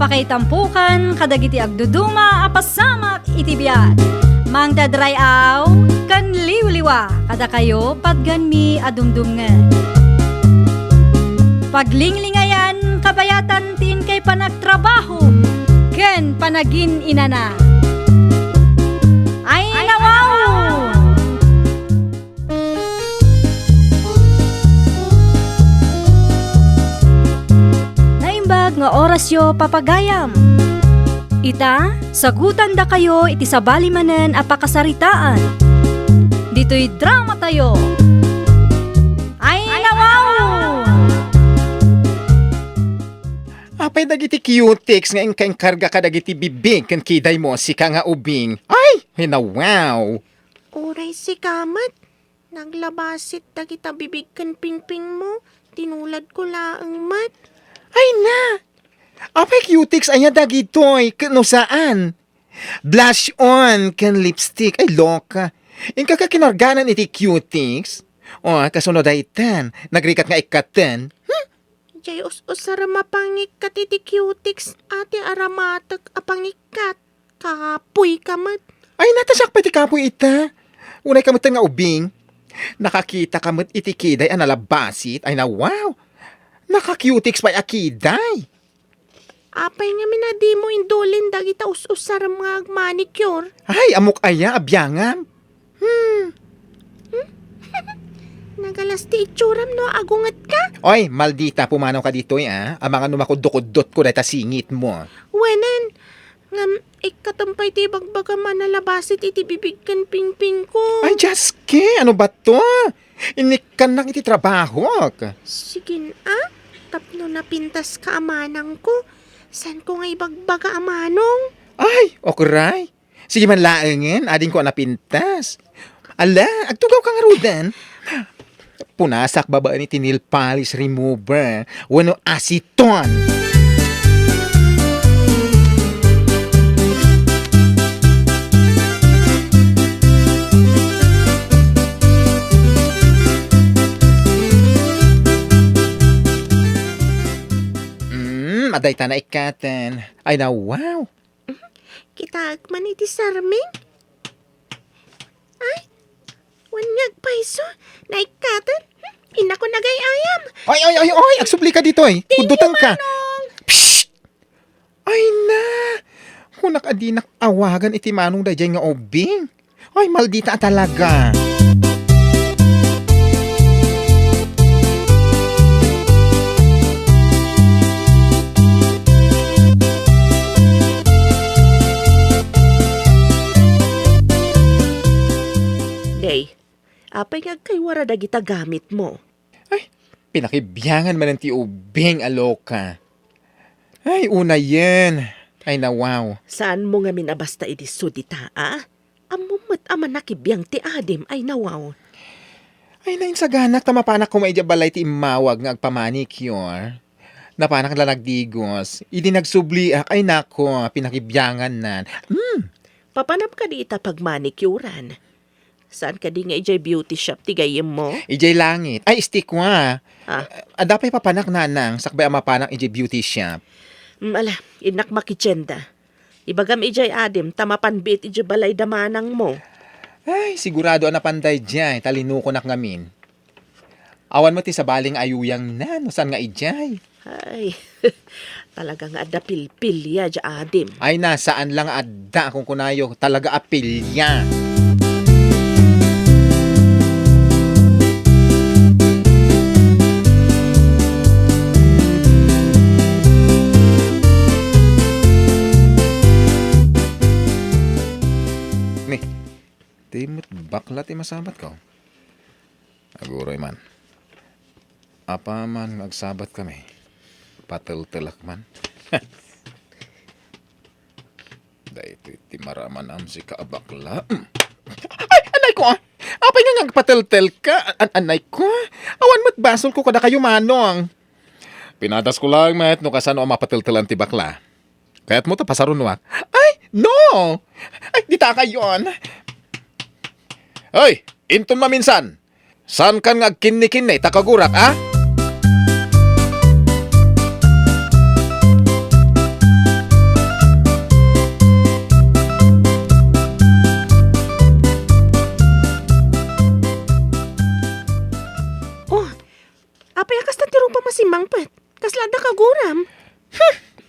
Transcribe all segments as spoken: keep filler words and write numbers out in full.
Pakaitampokan kadagiti agduduma a pasamak iti biag. Mangted ray-aw ken liwliwa kadakayo patganmi a dumdumngeg. Paglinglingayan kabayatan ti inkay panagtrabaho ken panagin-inana. Ay, nawaw! Naimbag nga orasyo, papagayam. Ita, sagutandakayo iti sabali manen a pakasaritaan. Ditoy dramatayo. Ay, nawaw! Apay dagiti cutex nga inka-inkarga kadagiti bibig ken kidaymo, sika nga ubing? Ay, hinawaw! Uray sika met, naglabasit dagita bibig ken pingpingmo, tinuladko laeng met. Ay na! Apay cutex aya dagitoy, ket no saan? Blush on ken lipstick, ay loka. Inka ka kinarganan iti cutex? O, kasano daytan? Nagrigat nga ikkaten? Hmm? Jay us-usar a pangikkat iti cutex, ati aramatek a pangikkat. Kapoy ka met. Ay, natasak pay ti kapoy ita. Unay ka met nga ubing. Nakakita ka met iti kiday a nalabasit. Ay na, wow! Naka-cutex pay a kiday. Apay ngamin a dimo indulin dagita us-usarem nga agmanicure? Ay, ammok aya a biangam. Hmm. Hmm? Nagalas ti itsuram no agunget ka? Oy, maldita, pumanaw ka ditoy, a. Amangan no makuddo-kuddotko dayta singitmo. Wenen, ngem ikkatem pay ti ibagbagam a nalabasit iti bibig ken pingpingko. Ay, Dios ke, ano ba to? Inikkannak iti trabahok. Sige a, tapno napintaska a manangko, saanko nga ibagbaga a manong? Ay, okray. Sige man laengen, adingko a napintas. Ala, agtugaw ka ngaruden. Punasak babaen iti nail polish remover wenno acetone. Mm, adayta naikkaten. Ay na, wow! Kitaek man iti sarming. Ay, wen nga agpayso, naikkaten. Hmm, innako nagay-ayam. Ay, ay, ay, ay, agsubli ka ditoy. Thank you, Kudduteng ka. Manong. Psst! Ay na! Kunak a dinak awagan iti manong daydiay nga ubing. Ay, maldita a talaga. Day, apay nga agkaywara dagita gamitmo? Ay, pinakibiangan manen ti ubing a loka. Ay, unayen. Ay, nawaw. Saanmo ngamin a basta idi sudita, a? Ammom met a manakibiang ti adim, ay nawaw. Ay, nainsaganak ta mapanak koma idiay balay ti immawag nga agpamanicure. Napanak la nagdigos. Idi nagsubliak, ay nako, pinakibiangannan. Hmm. Papanam kadi ita pagmanicurean? Saan kadi nga idiay beauty shop ti gayyemmo? Idiay langit. Ay, istikwa. Ah. Adda pay papanak, nanang, sakbay a mapanak idiay beauty shop. Mm, ala, innak makitienda. Ibagam idiay adim ta mapan biit idiay balay da manangmo. Ay, sigurado a napan daydiay, ta linukonak ngamin. Awan met ti sabali nga ayuyangna no saan nga idiay. Ay, talaga nga adda pilpilia diay adim. Ay na, saan la nga adda, kunkunayo, talaga a pilia. Ni, di met bakla ti masabatko. Aguray man. Apaman nga agsabatkami, pateltelak man. Daytoy ti maramanam, sika a bakla. Mm. Ay, anay ko, a! Apay nga agpateltelka? An-, anay ko, a! Awan met basolko kadakayo, manong. Pinadasko laeng met no kasano a mapateltelan ti bakla. Kayatmo ta pasarunoak? Ay, no! Ay, dita kayon. Ay, inton maminsan, saankan nga agkinnikinni ta kagurak, a?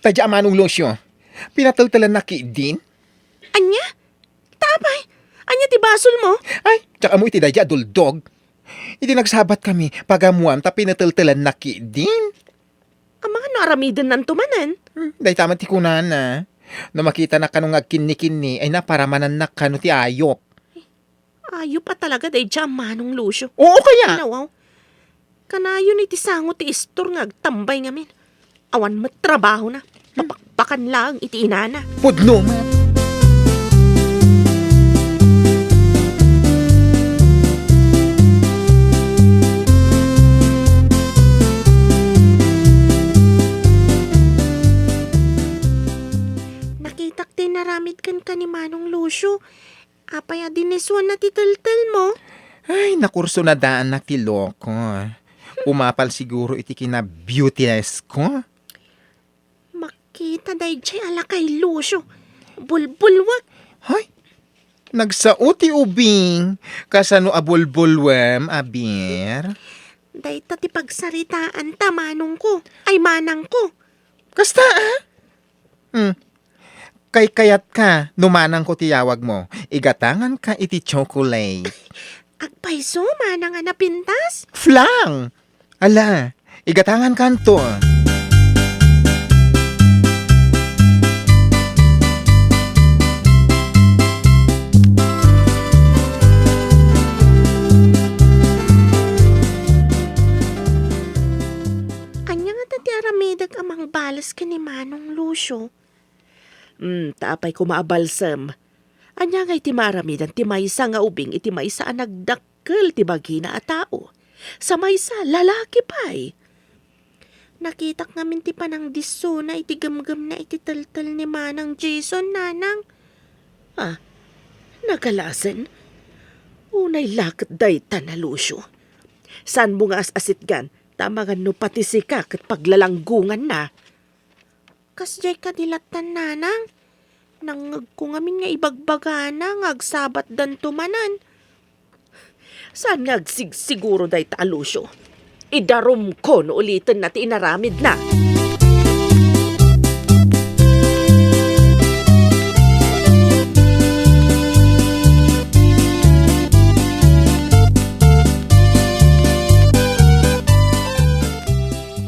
Daydiay a Manong Lucio, pinateltelannak ketdin. Ania? Apay, ania ti basolmo? Ay, diak ammo iti daydiay a duldog. Idi nagsabatkami, pagammuam ta pinateltelannak ketdin. Amangan no aramidennanto manen? Hmm, dayta met ti kunana. No makitanak kano nga agkinnikinni, ay naparamanannak kano ti ayop. Ayop a talaga daydiay a Manong Lucio. Oo kaya? Nawaw. Kanayon iti sango ti istor nga agtambay ngamin. Awan met trabahona. Papakpakan laeng iti inana. Pudno met. Nakitak ti inaramid kenka ni Manong Lucio. Apay a dinisuanna ti teltelmo? Ay, nakursunadaannak ti loko. Pumapal siguro iti kina-beautiness ko. Makita daydiay a lakay Lucio. Bulbulwek. Hay, nagsao ti ubing. Kasano a bulbulwem, aber? Dayta ti pagsaritaanta, manongko. Ay, manangko. Kasta, ah? Hmm. Kaykayatka no manangko ti yawagmo, igatanganka iti chocolate. Agpayso, manang a napintas? Flang! Ala, igatangankanto. Ania ngata ti aramidek a mangbales ken ni Manong Lucio? Hmm, ta apay koma a balsem. Ania ngay ti maaramidan ti maysa nga ubing iti maysa a nagdakkel ti bagina a tao? Sa maysa, lalaki pay. Nakitak ngamin ti panangdissona iti gemgemna iti teltel ni Manang Jason, nanang. Ah, nagalasen? Unay la ket dayta na, Lucio. Saanmo nga as-asitgan, ta amangan no pati sika ket paglalanggonganna. Kasdiay kadi lattan, nanang? Nangngegko ngamin nga ibagbagana nga agsabatdanto manen. Saan nga agsigsiguro dayta a Lucio? Idarumko no ulitenna ti inaramidna.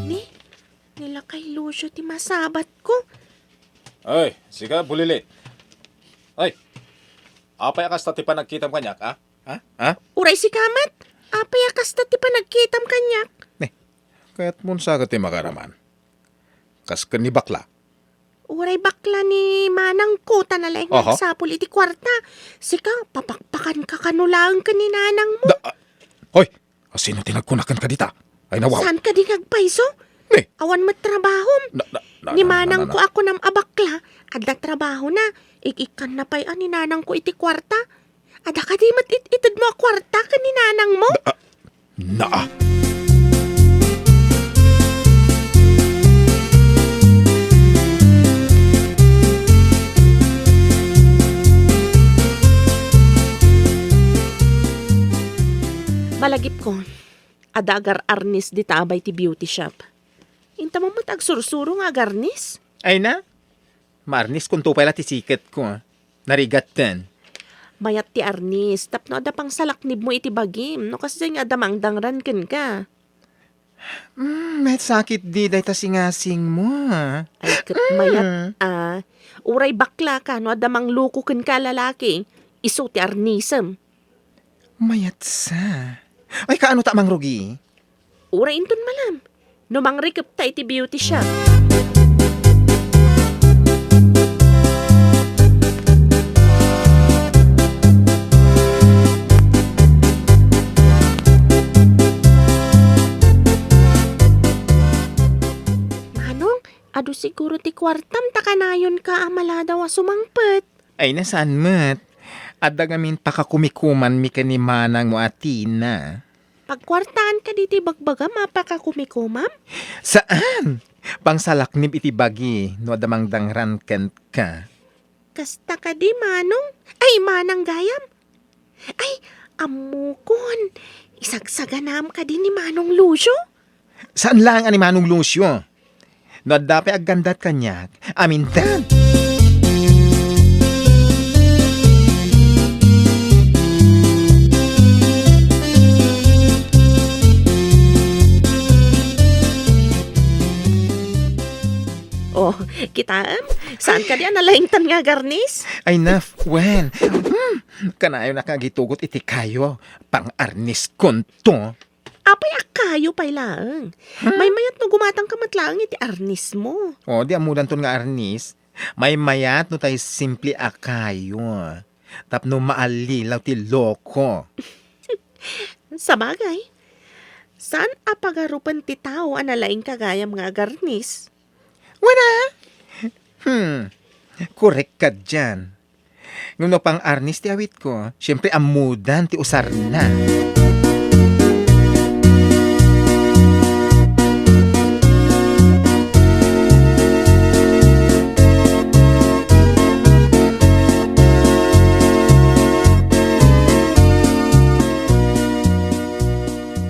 Ni, ni lakay Lucio ti masabatko. Ay, sika, bulilit. Ay, apay a kasta ti panagkitam kaniak, a? Ha? Ha? Uray sika met, apay a kasta ti panagkitam kaniak? Ne, kayatmon sa ket ti makaraman. Kas ken ni bakla. Uray bakla ni manangko, ta nalaing nga Aha. agsapul iti kuarta. Sika, papakpakanka kano laeng ken ni nanangmo. Da, ah, hoy, Asino ti nagkuna kenka dita? Ay, nawaw. Saan kadi nga agpayso? Ne. Awan met trabahom. Na, na, na, Ni na, na, na, manangko na. a kunam a bakla, adda trabahona. Ik-ikkanna pay a ni nanangko iti kuarta. Adda kadi met it-itedmo a kuarta ken ni nanangmo? Da, ah, naa. Malagipko. Adda agar-arnis dita abay ti beauty shop. Inta met agsursuro nga agarnis? Ay na, maarniskonto pay la ti siketko. Narigatten. Mayat ti arnis, tapno adda pangsalaknibmo iti bagim, no kasdiay nga adda mangdangran kenka. Mm, met sakit di dayta singasingmo, ah. Ay, ket Mm. mayat, ah. Uray bakla ka, no adda mangluko kenka a lalaki, isu ti arnisem. Mayat sa. Ay, kaano ta mangrugi? Uray inton malam. No mangrikep ta iti beauty shop. Manong, adu siguro ti kuartam ta kanayonka a maladaw a sumangpet. Ay, na saan met? Adda ngamin pakakumikumanmi ken ni manangmo a Tina. Pagkuartaan kadi ti bagbagam a pakakumikumam? Saan? Pangsalaknib iti bagi no adda mangdangran kenka. Kasta kadi, manong? Ay, manang gayam? Ay, ammokon. Isagsaganaam kadi ni Manong Lucio? Saan laeng a ni Manong Lucio? No adda pay aggandat kaniak, amintan! Oh, kitaem? Saan kadi a nalaingtan nga agarnis? Ay, naf, wen. Hmm, kanayon a kagitugot iti kayo. Pang-arniskonto. Apay a kayo pay laeng? Hmm? Maymayat no gumatangka met laeng iti arnismo. Oh, di ammodanton nga arnis. Maymayat no tay simple a kayo. Tapno maallilaw ti loko. Sabagay, saan a pagarupen ti tao a nalaingka gayam nga agarnis? Wen a? Hmm, korek ka dian. Ngem no pang-arnis ti awitko, siempre ammodan ti usarna.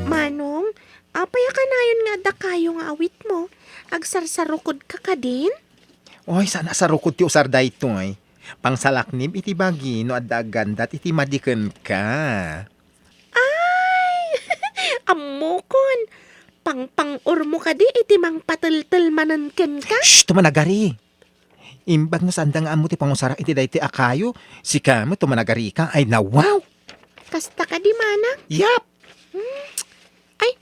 Manong, apay a kanayon nga adda kayo nga awitmo? Agsarsarukodka kadin? Oy, saan a sarukod ti usar daytoy. Pangsalaknib iti bagi no adda aggandat iti madi kenka. Ay! Ammokon! Pangpang-ormo kadi iti mangpateltel manen kenka? Shh! Tumanagari! Imbag no saanda nga ammo ti pangusarak iti daytoy a kayo, sika met tumanagarika. Ay, nawaw! Kasta kadi, manang? Yap! Hmm. Ay,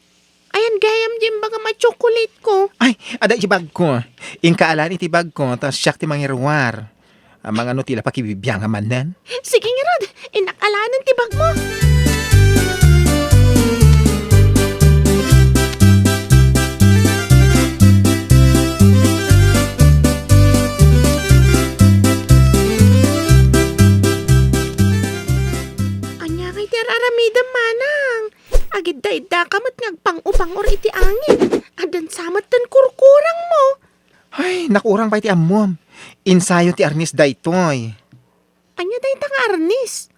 ayan gayam di imbagam a chocolate ko. Ay, adda iti bagko. Inka alan iti bagko, ta siak ti mangiruar. Amangan no ti la pakibibiangam manen. Sige ngarud, innak alanen ti bagmo. Ania ngay ti ar-aramidem, manang? Agidda-iddaka met nga agpang-upangor iti angin. Addan sa met ten kurkurangmo. Ay, nakurang pay ti ammom. Ensayo ti arnis daytoy. Ania dayta nga arnis?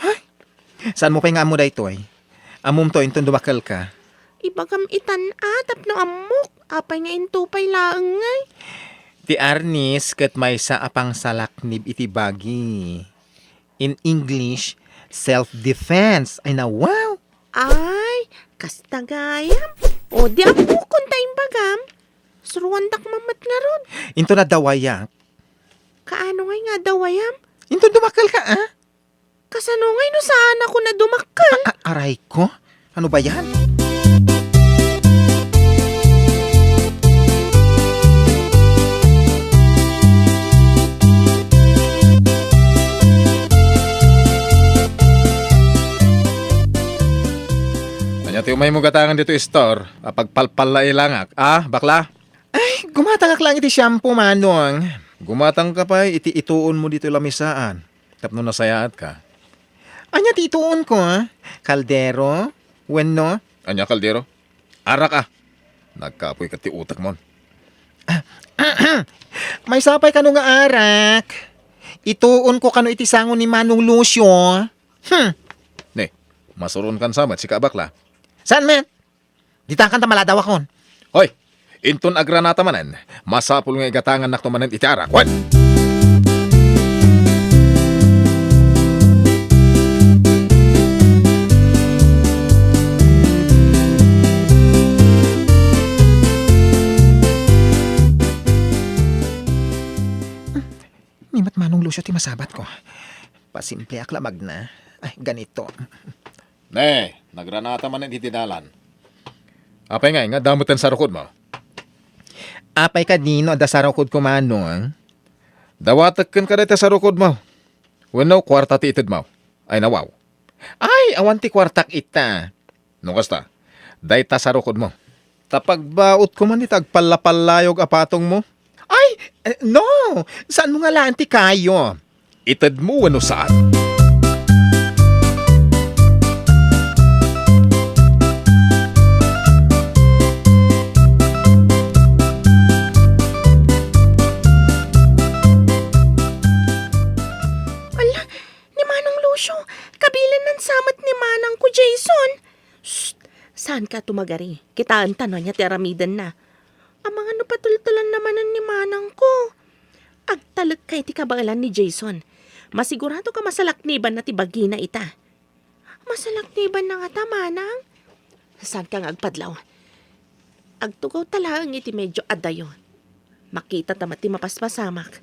Ay, saanmo pay nga ammo daytoy? Ammom to, inton dumakkelka. Ibagam itan a, tapno ammok. Apay nga into pay laeng ngay? Ti arnis ket maysa a pangsalaknib iti bagi. In English, self-defense. Ay, nawaw! Ay, kasta gayam. O, di ammokon ta imbagam. Suruandak man met ngarud. Into naddawayak. Kaano ngay nga addawayam? Into dumakkelka, a? Kasano ngay no saan ako nadumakkel? A-, a-, aray ko? Ano ba yan? Ania ti umaymo gatangen ditoy store? Apagpalpalla ilangak. Ah, bakla? Ay, gumatangak lang iti shampoo, Manong. Gumatangka pay iti ituonmo ditoy lamisaan. Tapno nasayaatka. Ania ti ituonko, a? Kaldero? Wenno? Ania kaldero? Arak, a. Nagkapoy ket ti utekmon. Ah, maysa pay kano nga arak. Ituonko kano iti sango ni Manong Lucio. Hmm. Ne, masuronkan sa met, sika a bakla. Saan met? Ditakan ta maladawakon. Hoy, inton agranata manen, masapul nga igatangannakto manen iti arak. Wen! Ni met Manong Lucio ti masabatko. Pasimpleak la magna. Ay, ganito. Ne, nagranata manen iti dalan. Apay ngay, nga adda met ti sarukodmo? Apay kadi no adda sarukodko, Manong? Dawatek kenka dayta sarukodmo. Wenno, kuarta ti itedmo? Ay, nawaw. Ay, awan ti kuartak ita. No kasta, dayta sarukodmo. Ta pagbautko man ita agpallapallayo a patongmo. Ay, eh, no! Saanmo nga alaen ti kayo? Itedmo wenno saan? Ala, ni Manong Lucio, kabilanna sa met ni Manangko Jason. Shh! Saanka tumagari. Kitaenta no ania ti aramidenna. Amangan no patultulanna manen ni manangko. Agtalekka iti kabaelan ni Jason. Masiguradoak a masalaknibanna ti bagina ita. Masalaknibanna ngata, manang? Saanka nga agpadlaw. Agtugawta laeng iti medio adayo. Makitata met ti mapaspasamak.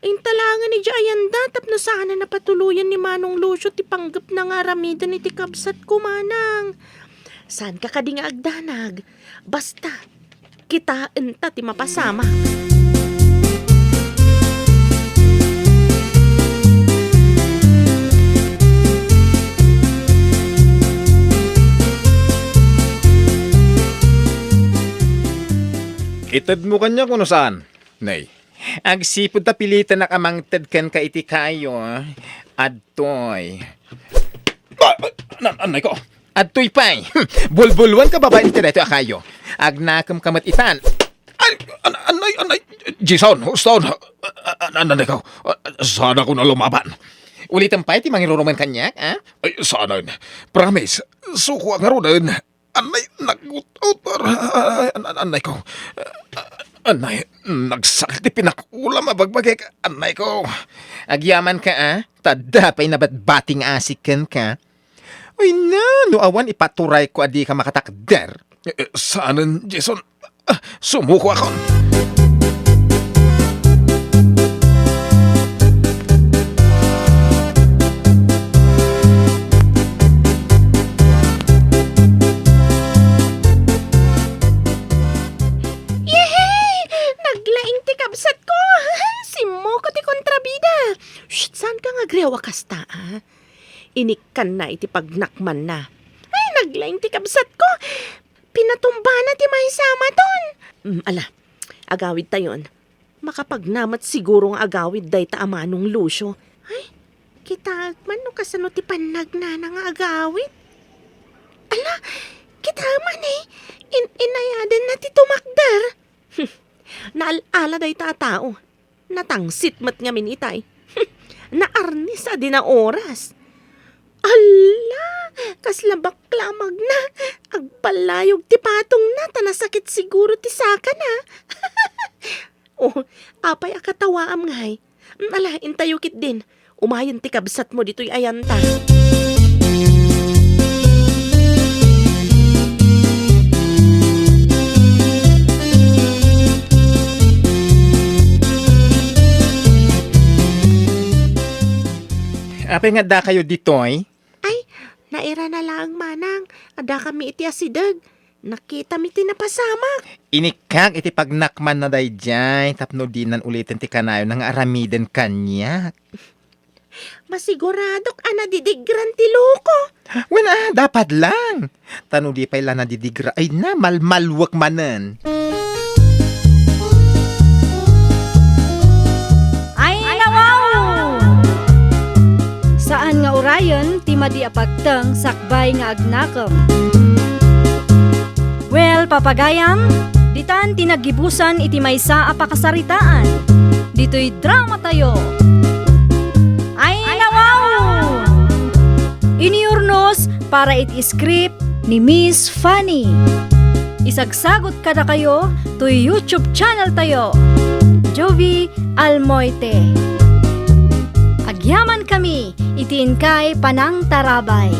Inta laengen idiay ayanda tapno saanen a patuloyen ni Manong Lucio ti panggepna nga aramiden iti kabsatko, manang. Saanka kadi nga agdanag? Basta, kitaenta ti mapasamak. Itedmo kaniak wenno saan, Nay? Agsipud ta pilitenak a mangted kenka iti kayo, adtoy. Ah, ah, an-, annay ko. Adtoy pay. Bulbuluan ka babaen iti daytoy a kayo. Agnakem ka met itan. Ay, an-, annay, annay. Jason, Houston. An-, an-, annay ko. Saan ako na lumaban. Ulitem pay ti mangirurumen kaniak, a? Ay, saanen. Promise, sukoak ngaruden. Annay, naggut-ut. Ay, an-, an-, annay ko. Annay, nagsakit ti pinakulam a bagbagik. Annay ko. Agyaman ka, a? Ta adda pay nabatbati nga asik kenka. Ay na, no awan ipaturayko a dika makatakder. Eh, eh, saanen, Jason. Ah, sumukoakon. Yehey! Naglaing ti kabsatko! Simmuko ti kontrabida! Shh, saanka nga agriaw a kasta, a? Inikkanna iti pagnakmanna. Ay, naglaing ti kabsatko! Pinatumbana ti maysa a maton! Mm, ala, agawidtayon. Makapagna met siguro nga agawid dayta a Manong Lucio. Ay, kitaek man no kasano ti pannagnana nga agawid. Ala, kitaem man, eh. In-, inayadenna ti tumakder. Naal-ala dayta a tao. Natangsit met ngamin itay. Naarnis a di naoras. Alla! Kasla bakla a magna! Agpalayog ti patongna ta nasakit siguro ti sakana. Oh, apay a katawaam ngay? Ala, intayo ketdin. Umayen ti kabsatmo ditoy ayanta. Apay nga addakayo ditoy? Ay, nairana laeng manang. Addakami iti asideg. Nakitami ti napasamak. Inikkak iti pagnakmanna daydiay tapno dinan uliten ti kanayonna nga aramiden kaniak. Masiguradok a nadidigran ti loko. Wen a, dapat lang. Ta no di pay la nadidigra, ay na, malmaluek manen. Ay, nawaw! Saan nga urayen ti madi a pagteng sakbay nga agnakem. Well, papagayam, ditan ti naggibusan iti maysa a pakasaritaan. Ditoy dramatayo. Ay, nawaw! Iniurnos para iti script ni Miss Fanny. Isagsagot kadakayo toy YouTube channel tayo, Jovie Almoite. Agyaman kami iti inkay panangtarabay.